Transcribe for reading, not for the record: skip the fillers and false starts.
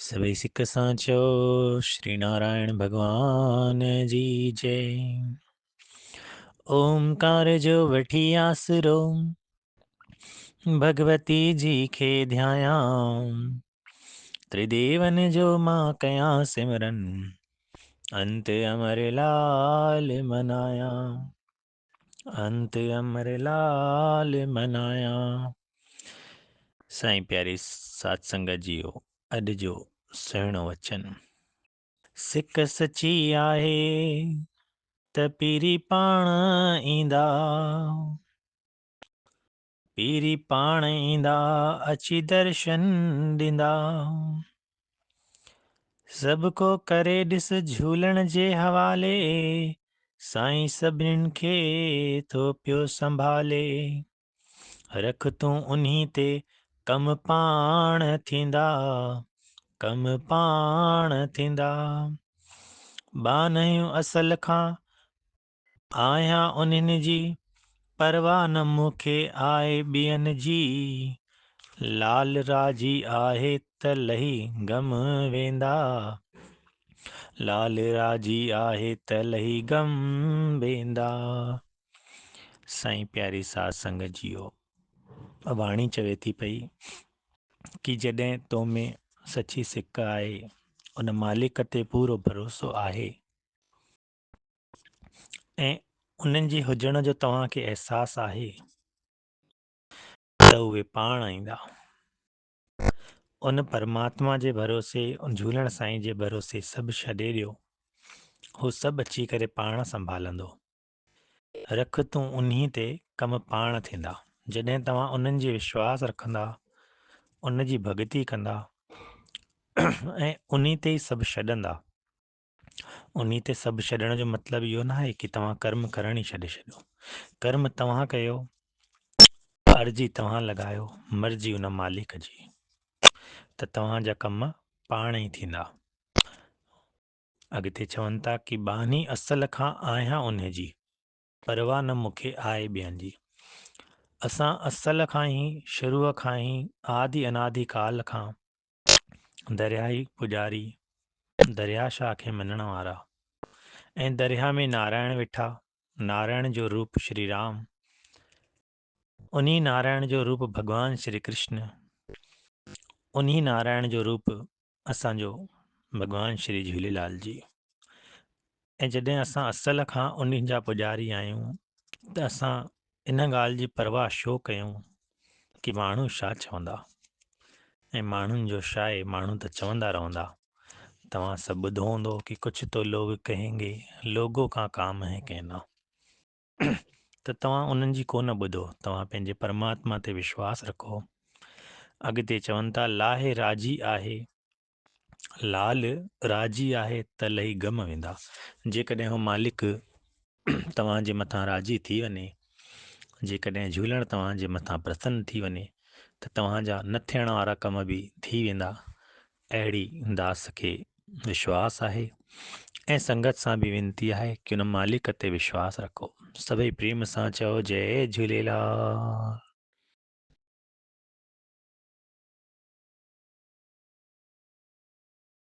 سڀئي سڪ سان چئو شري نارائڻ ڀڳوان جي جئي. اومڪار جو وٺي آسرو، ڀڳوتي جي کي ڌيايان، تريديون جو مان ڪيان سمرن، انت امر لال منايان، انت امر لال منايان. سائين پياري سات سنگت جيو، اڄ جو سهڻو وچن. سڪ سچي آهي ته پيري پاڻ ايندا، پيري پاڻ ايندا، اچي درشن ڏيندا. سڀ ڪو ڪري ڏس جهولڻ جي حوالي، سائين سڀنين کي ٿو پيو سنڀالي. رک تون انهي تي ڪم پاڻ ٿيندا، ڪم پاڻ ٿيندا. ٻانهيون اصل کان آهيان انهن جي، پرواهه نه مون کي آهي ٻين جي. لال راضي آهي ته لهي غم ويندا، لال راضي آهي ته لهي غم ويندا. سائين پياري ساڌ سنگت جيو، واڻي چوي ٿي پئي ڪي جڏهن تو ۾ سچي سڪ آهي، ان مالڪ تي پورو ڀروسو آهي ۽ انهن جي هجڻ جو توهان کي احساس آهي ته اهي پاڻ ايندا. ان پرماتما جي ڀروسي، ان جهولڻ سائين جي ڀروسي سڀ ڇڏي ڏيو، هو سڀ اچي ڪري پاڻ سنڀالندو. رک تون انهي تي، ڪم پاڻ ٿيندا. جڏهن توهان انهن جي وشواس رکندا، ان جي ڀڳتي ڪندا ۽ انهي تي ئي سڀ ڇڏندا. انهي تي سڀ ڇڏڻ جو مطلب اهو ناهي ڪي توهان ڪرم ڪرڻ ئي ڇڏي ڇڏيو. ڪرم توهان ڪيو، عرضي توهان لڳايو، مرضي ان مالڪ جي ته توهان جا ڪم پاڻ ئي ٿيندا. اڳتي چون ٿا ڪي ٻانهي اصل کان آهيان انهي جي، پرواهه نه مون کي آهي ٻين جي. اسان اصل کان ئي، شروع کان ئي، آدي انادي ڪال کان درياهي پڄاري، درياهه شاهه کي مڃڻ وارا ۽ درياهه ۾ نارائڻ ويٺا، نارائڻ جو روپ شري رام، انهي نارائڻ جو روپ ڀڳوان شري ڪرشن، انهي نارائڻ جو روپ اسان جو ڀڳوان شري جهوليلال جي. ۽ جڏهن اسان اصل کان انهي جا پڄاري آهيون ته اسان ان ڳالهه جي پرواهه ڇو ڪيون ڪي ماڻهو ڇا چوندا ۽ ماڻهن جو ڇا آهي، ماڻهو ته چوندا رهندا. توهان سڀ ٻڌو هوندو ڪي ڪجهه تو لوگ ڪهين گي، لوگو ڪا ڪام هي ڪهنا. ته توهان انهن جي ڪونه ٻڌو، توهان پنهنجي پرماتما تي وشواس رکو. اڳتي چون ٿا لاهي راضي آهي، لال راضي آهي ته لهي غم ويندا. جيڪڏهن هو مالڪ توهان جي مٿان راضي ٿي وڃي، جيڪڏهن جهولڻ توهان جي مٿان پرسن ٿي وڃي ته توهان جا نه ٿيڻ وارا ڪم به ٿي ويندا. اهڙي داس کي وشواس آهي ۽ سنگت سان به وينتي آهي ڪي ان مالڪ تي وشواس رکو. سڀئي پريم سان چئو جئي جهوليلال.